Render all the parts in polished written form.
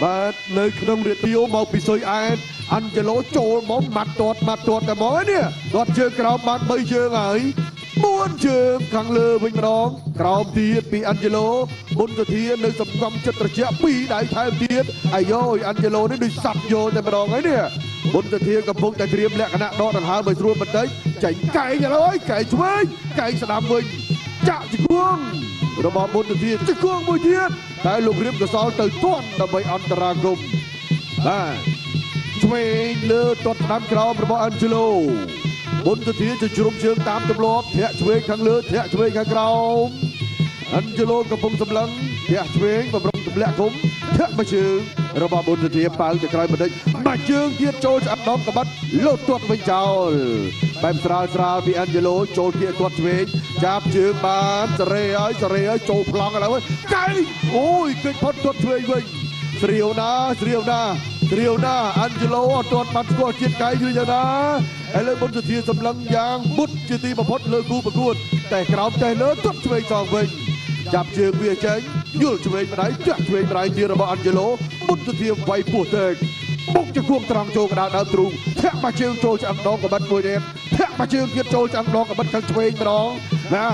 បាទនៅក្នុងរាទីមកពីស៊ុយអែតអាន់ជេឡូចូលមកម៉ាត់ទាត់ម៉ាត់ទាត់តែមកនេះទាត់ជើងក្រោមបាន3ជើងហើយ4ជើងខាងលើវិញម្ដងក្រោមទៀតពីអាន់ជេឡូប៊ុនសុធានៅសំកំចិត្តត្រជាក់ពីរដៃថែមទៀតអាយយអាន់ជេឡូនេះដូចសັບយកតែម្ដងហើយនេះប៊ុនសុធាកំពុងតែត្រៀមលក្ខណៈដកដង្ហើមឲ្យស្រួលបន្តិចចេញកែងឥឡូវហើយកែងឆ្វេងកែងស្ដាំវិញចាក់ជង្គង់របស់ប៊ុនសុធាជង្គង់មួយទៀតតែលោករៀមកសលទៅទាន់ដើម្បីអន្តរាគមន៍បាទឆ្វេងលើទាត់ស្ដាំក្រោមរបស់អាន់ជេឡូប៊ុនសុធាจะជ្រុំជើងតាមទម្លាប់ធាក់ឆ្វេងខាងលើធាក់ឆ្វេងខាងក្រោមអាន់ជេឡូកំពុងសម្លឹងធាក់ឆ្វេងបំរុងទម្លាក់គុំធាក់មួយជើងរបស់ប៊ុនសុធាប៉ាវទៅក្រោយបន្តិចមួយជើងទៀតចូលឆ្អឹងដងកបាត់លោតទាត់វិញចោលបែបស្រាលស្រាលពីអាន់ជេឡូចូលគៀកទាត់ឆ្វេងចាប់ជើងបានសេរីហើយសេរីហើយចូលប្លង់ឥឡូវកែងអូយគេចផុតទាត់ឆ្វេងវិញស្រាវណាស្រាវណាស្រាវណាអាន់ជេឡូអត់ទាន់បានស្គាល់ជាតិកែងឬយ៉ាងណាឥឡូវប៊ុនសុធាសម្លឹងយ៉ាងមុតជាទីបំផុតលើគូប្រកួតតែក្រោមតែលើទាត់ឆ្វេងសងវិញចាប់ជើងវាចេញយល់ឆ្វេងម្ដាយចាក់ឆ្វេងម្ដាយទៀតរបស់អាន់ជេឡូប៊ុនសុធាវាយពោះទៅបុកជង្គង់ត្រង់ចូលកណ្ដាលដើមទ្រូងធាក់មកជើងចូលឆ្អឹងដងកបិតមួយទៀតធាក់មកជើងទៀតចូលឆ្អឹងដងកបិតខាងឆ្វេងម្ដងណា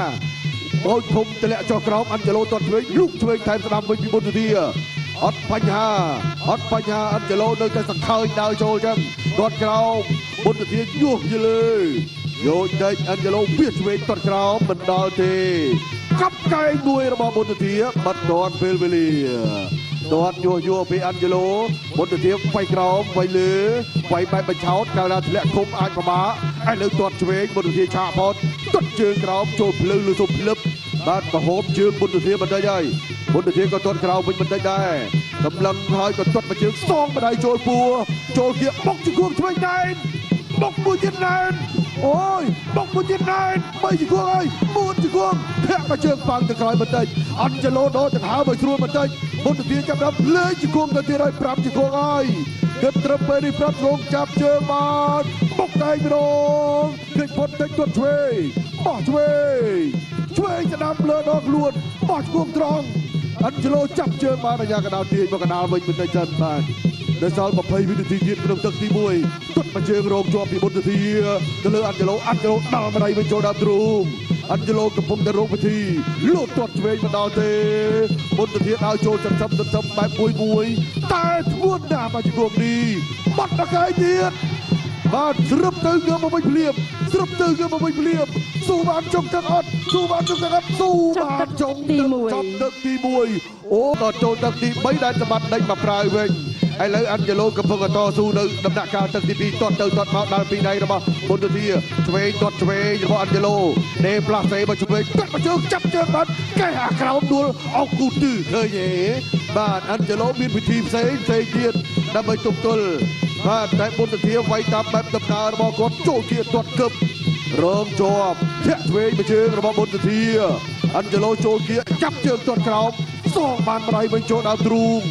អូយធំទម្លាក់ចុះក្រោមអាន់ជេឡូទាត់ឆ្វេងលូកឆ្វេងថែមស្ដាំវិញពីប៊ុនសុធាអត់បញ្ហាអត់បញ្ហាអាន់ជេឡូនៅតែសង្ខើញដើរចូលចឹងទាត់ក្រោមប៊ុនសុធាញុះយលើយោជដេកអាន់ជេឡូវាឆ្វេងទាត់ក្រោមមិនដល់ទេកັບកែងមួយរបស់ប៊ុនសុធាបាត់ទាន់ពេលវេលាទាត់យោយោពីអាន់ជេឡូប៊ុនសុធាវាយក្រោមវាយលើវាយបែបបញ្ឆោតកាលណាធ្លាក់ឃុំអាចប្រមាឥឡូវទាត់ឆ្វេងប៊ុនសុធាឆាកផុតទាត់ជើងក្រោមចូលភ្លឺលើសុភ្លឹបបាទប្រហូបជើងប៊ុនសុធាបន្តិចហើយប៊ុនសុធាក៏ទាត់ក្រោមវិញបន្តិចដែរតម្លឹងហើយក៏ទាត់មកជើងសងម្ដាយចូលពួរចូលគៀកបុកជង្គង់ឆ្វេងណែនបុកមួយទៀតណែនអូយបុកមួយទៀតណែន3ជង្គង់ហើយ4ជង្គង់ធាក់មកជើងប៉ាំងទៅក្រោយបន្តិចអាន់ជេឡូដកដង្ហើមឲ្យស្រួលបន្តិចប៊ុនសុធាចាប់ដល់លេងជង្គង់ទៅទៀតហើយ5ជង្គង់ហើយគិតត្រឹមពេលនេះ5ជង្គង់ចាប់ជើងបានបុកតែម្ដងគេផុតតិចទាត់ឆ្វេងបោះឆ្វេងឆ្វេងស្ដាំលើដងខ្លួនបោះជង្គង់ត្រង់អាន់ជេឡូចាប់ជើងបានអាយ៉ាកណ្ដាលទាញមកកណ្ដាលវិញបន្តិចសិនបាទនៅសល់20វិនាទីទៀតក្នុងទឹកទី1ទាត់មកជើងរងជាប់ពីប៊ុនសុធាទៅលើអាន់ជេឡូអាន់ជេឡូដល់ម្ដាយវិញចូលដល់ទ្រូងអាន់ជេឡូកំពុងតែរងវិធីលោតទាត់ឆ្វេងមិនដល់ទេប៊ុនសុធាដើរចូលចំចំចំបែបមួយមួយតែធ្ងន់ណាស់មកជង្គង់នេះបាត់ដល់កែទៀតបាទស្រឹបទៅងើបមកវិញភ្លាមស្រឹបទៅងើបមកវិញភ្លាមស៊ូបានចុងទឹកអត់ស៊ូបានចុងទឹកអត់ស៊ូបានចុងទឹកចប់ទឹកទី1អូដល់ចូលទឹកទី3ដែលសម្បត្តិដេញមកប្រើវិញឥឡូវអាន់ជេឡូកំពុងតស៊ូនៅដំណាក់កាលទឹកទី2ទាត់ទៅទាត់មកដល់ពីដៃរបស់ប៊ុនសុធាឆ្វេងទាត់ឆ្វេងរបស់អាន់ជេឡូដេផ្លាសេមកឆ្វេងទាត់មកជើងចាប់ជើងបាត់កេះអាក្រោមដួលអុកគូទឺឃើញទេបាទអាន់ជេឡូមានវិធីផ្សេងផ្សេងទៀតដើម្បីទប់ទល់បាទតែប៊ុនសុធាវាយតាមបែបដំណើររបស់គាត់ចូលជាទាត់គឹបរងជាប់ធាក់ឆ្វេងមួយជើងរបស់ប៊ុនសុធាអាន់ជេឡូចូលគៀចាប់ជើងទាត់ក្រោមសងបានម្ដាយវិញចូលដើមទ្រូង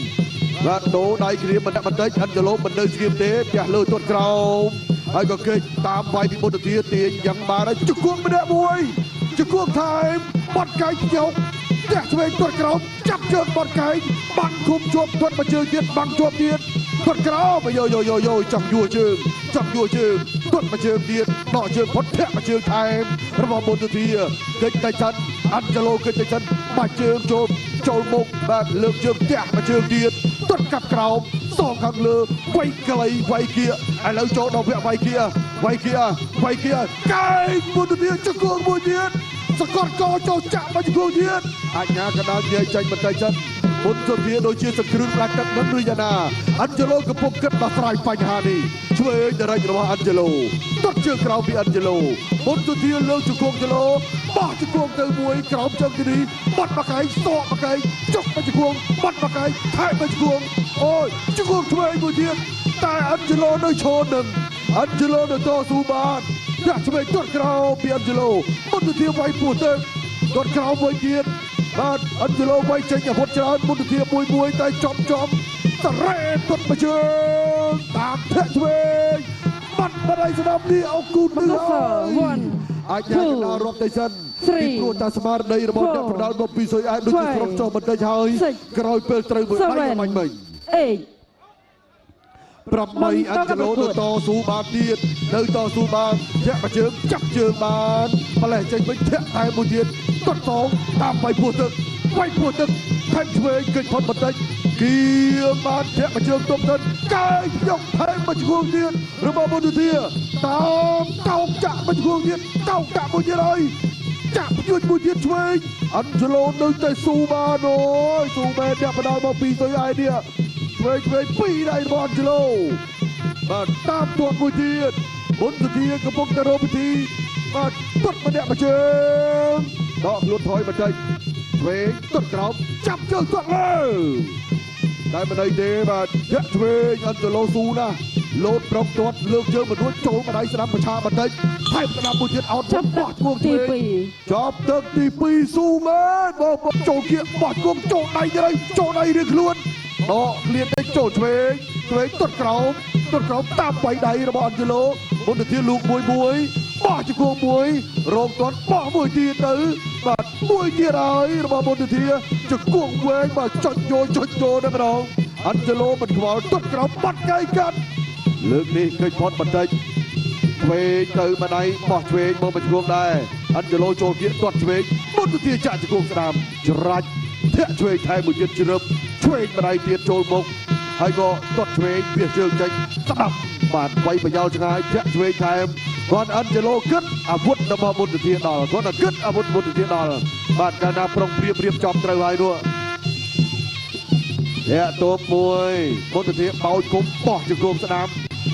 បាទដូរដៃគ្នាបន្តិចបន្តិចអាន់ជេឡូមិននៅស្ងៀមទេផ្ទះលើទាត់ក្រោមហើយក៏គេចតាមវាយពីប៊ុនសុធាទាញយ៉ាងបានហើយជង្គង់ម្នាក់មួយជង្គង់ថែមបាត់កែងយកផ្ទះឆ្វេងទាត់ក្រោមចាប់ជើងបាត់កែងបាំងគុំជាប់ទាត់មួយជើងទៀតបាំងជាប់ទៀតទាត់ក្រោមយោយោយោយោចង់យួរជើងចង់យួរជើងទាត់មួយជើងទៀតដកជើងផុតធាក់មួយជើងថែមរបស់ប៊ុនសុធាគេចតែសិនអាន់ជេឡូគេចតែសិនបាច់ជើងចូលចូលមុខបាទលើកជើងផ្ទះមួយជើងទៀតទាត់កាប់ក្រោមសងខាងលើវាយខ្លីវាយគៀឥឡូវចូលដល់វគ្គវាយគៀវាយគៀវាយគៀកែងប៊ុនសុធាជង្គង់មួយទៀតសកត់កចូលចាក់មកជង្គង់ទៀតអញ្ញាកណ្ដាលនិយាយចេញបន្តិចសិនប៊ុនសុធាដូចជាសង្គ្រឿងផ្លាច់ទឹកនឹងឬយ៉ាងណាអាន់ជេឡូកំពុងគិតដោះស្រាយបញ្ហានេះឆ្វេងដរិចរបស់អាន់ជេឡូទាត់ជើងក្រោមពីអាន់ជេឡូប៊ុនសុធាលើកជង្គង់ជេឡូបោះជង្គង់ទៅមួយក្រោមជើងទីនេះបាត់មកកែងសក់មកកែងចុកមកជង្គង់បាត់មកកែងថែមមកជង្គង់អូយជង្គង់ឆ្វេងមួយទៀតតែអាន់ជេឡូនៅឈរនឹងអាន់ជេឡូនៅតស៊ូបានដាក់ឆ្វេងទាត់ក្រោមពីអាន់ជេឡូប៊ុនសុធាវាយពោះទៅទាត់ក្រោមមួយទៀតបាទអាន់ជេឡូវាយចេញអាវុធច្រើនប៊ុនសុធាមួយមួយតែចំចំសារ៉េទាត់មកជើងតាមធាក់ឆ្វេងបាត់បដៃស្ដាំនេះអគូទឺហើយអាចញ៉ាំកណ្ដាលរាប់ទៅសិនពីព្រោះតាស្មារតីរបស់អ្នកប្រដាល់មកពីស៊ុយអែតដូចជាស្រុកចុះបន្តិចហើយក្រោយពេលត្រូវមួយដៃបាញ់មិញ អេង 8អញ្ជឡូទៅតស៊ូបានទៀតនៅតស៊ូបានធាក់មកជើងចាប់ជើងបានម្លេះចេញវិញធាក់តែមួយទៀតទាត់សងតាមបៃពោះទឹកបៃពោះទឹកថែមឆ្វេងកិច្ចផុតបន្តិចគៀបានធាក់មកជើងទប់ទៅកែយកថែមមកជង្គង់ទៀតរបស់បុត្រធាតាមកោកចាក់មកជង្គង់ទៀតកោកចាក់មួយទៀតហើយចាក់ព្រួយមួយទៀតឆ្វេងអញ្ជឡូនៅតែស៊ូបានអូយស៊ូមែនអ្នកបដមកពីសុយឯនេះឆ្វេងឆ្វេងពីរដៃរបស់អញ្ជឡូបាទតាមទាត់មួយទៀតបុនសុធាកំពុងតែរកពិធីបាទទាត់ម្នាក់មួយជើងដកខ្លួនថយបន្តិចឆ្វេងទាត់ក្រោមចាប់ជើងទាត់លើតែមិនអីទេបាទធាក់ឆ្វេងអញ្ជឡូស៊ូណាស់លោតប្រកទាត់លើកជើងមិនរួចចូលម្ដាយស្ដាំប្រឆាបន្តិចថែមស្ដាំមួយទៀតអោត ចាប់ បោះឈ្មោះ ទី ឆ្វេង 2 ចប់ទឹកទី2ស៊ូមែនបងប្អូនចូលគៀកបោះគង់ចូលដៃទៅចូលដៃរៀងខ្លួនដកឃ្លានទៅចូលឆ្វេងឆ្វេងទាត់ក្រោមទាត់ក្រោមតាមបៃដៃរបស់អញ្ជឡូមុនទៅធាលូកមួយមួយបោះជង្គង់មួយរងទាត់បោះមួយទៀតទៅបាទមួយទៀតហើយរបស់មុនទៅធាជង្គង់វែងបាទចុចយកចុចយកតែម្ដងអញ្ជឡូមិនខ្វល់ទាត់ក្រោមបាត់កៃកាត់លើកនេះឃើញផុតបន្តិចឆ្វេងទៅម្ដាយបោះឆ្វេងមកបញ្ជុំដែរអញ្ជឡូចូលគៀកទាត់ឆ្វេងមុនទៅធាចាក់ជង្គង់ស្ដាំច្រាច់ធាក់ឆ្វេងថែមមួយទៀតជ្រឹបឆ្វេងម្ដាយទៀតចូលមុខហើយក៏ទាត់ឆ្វេងវាជើងចេញស្ដាប់បាទໄວប្រយោលឆ្ងាយធាក់ឆ្វេងថែមគាត់អញ្ជឡូគិតអាវុធរបស់មុនទៅធាដល់គាត់តែគិតអាវុធមុនទៅធាដល់បាទកាលណាប្រុងប្រៀបរៀបចំត្រូវហើយនោះធាក់តបមួយមុនទៅធាបោចគុំបោះជង្គង់ស្ដាំ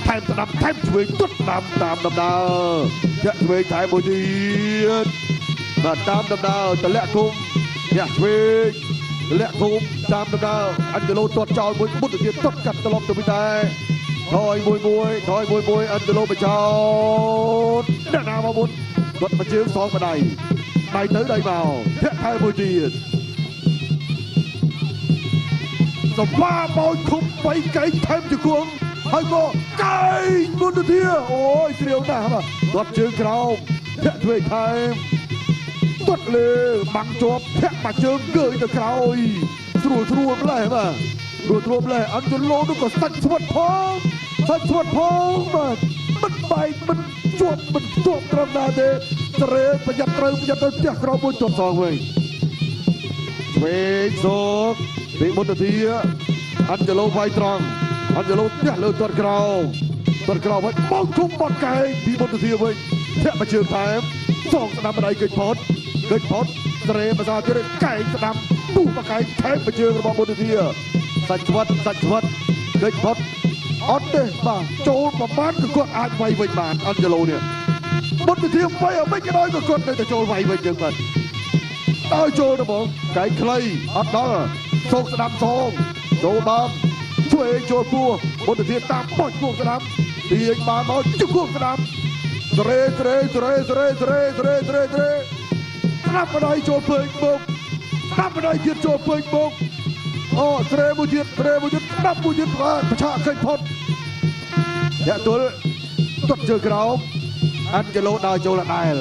ថែមស្ដាំថែមឆ្វេងទាត់ស្ដាំតាមដំណើរធាក់ឆ្វេងថែមមួយទៀតបាទតាមដំណើរតម្លាក់គុំធាក់ឆ្វេងតម្លាក់គុំតាមដំណើរអញ្ជឡូទាត់ចោលមួយបុត្រទៀតទាត់កាត់ត្រឡប់ទៅវិញដែរថយមួយមួយថយមួយមួយអញ្ជឡូបញ្ចោតអ្នកណាមកមុនគាត់មកជើងសងម្ដាយដៃទៅដៃមកធាក់ថែមមួយទៀតសម្បាបោចគុំបីកែងថែមជង្គង់ហើយក៏កែងមុនទៅធាអូយស្រាវណាស់បាទទាត់ជើងក្រោមធាក់ឆ្វេងថែមទាត់លើបាំងជាប់ធាក់មកជើងកើយទៅក្រោយស្រួលស្រួលម្លេះបាទស្រួលស្រួលម្លេះអញ្ជឡូនោះក៏សាច់ស្វិតផងសាច់ស្វិតផងបាទមិនបែកមិនជាប់មិនជាប់ត្រឹមណាទេត្រេប្រយ័ត្នត្រូវប្រយ័ត្នទៅផ្ទះក្រោមមួយទាត់សងវិញឆ្វេងសោកពីបុត្រធាអញ្ជឡូវាយត្រង់អញ្ជឡូផ្ទះលើទាត់ក្រោមទាត់ក្រោមវិញបោកធំបត់កែងពីបុត្រធាវិញធាក់មកជើងថែមសងស្ដាំម្ដាយកិច្ចផុតកិច្ចផុតត្រេភាសាទៀតកែងស្ដាំពុះមកកែងថែមមកជើងរបស់បុត្រធាសាច់ស្វិតសាច់ស្វិតកិច្ចផុតអត់ទេបាទចូលប្រមាណក៏គាត់អាចវាយវិញបានអញ្ជឡូនេះបុត្រធាវាយឲ្យមិនក៏ដោយក៏គាត់នៅតែចូលវាយវិញចឹងបាទដល់ចូលទៅបងកែងខ្លីអត់ដល់សោកស្ដាំសងចូលបានឆ្វេងចូលពោះបុត្រធាតាមបោះគួងស្ដាំទាញបានមកជង្គង់ស្ដាំត្រេត្រេត្រេត្រេត្រេត្រេត្រេត្រេស្ដាំម្ដាយចូលពេញមុខស្ដាំម្ដាយទៀតចូលពេញមុខអូត្រេមួយទៀតត្រេមួយទៀតស្ដាំមួយទៀតបាទប្រឆាកិច្ចផុតអ្នកទល់ទាត់ជើងក្រោមអញ្ជឡូដើរចូលដដែល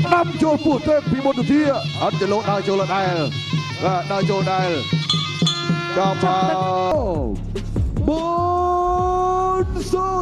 ស្ដាំចូលពោះទេពីបុត្រធាអញ្ជឡូដើរចូលដដែលបាទដើរចូលដែលចាប់ហើយបុនសូ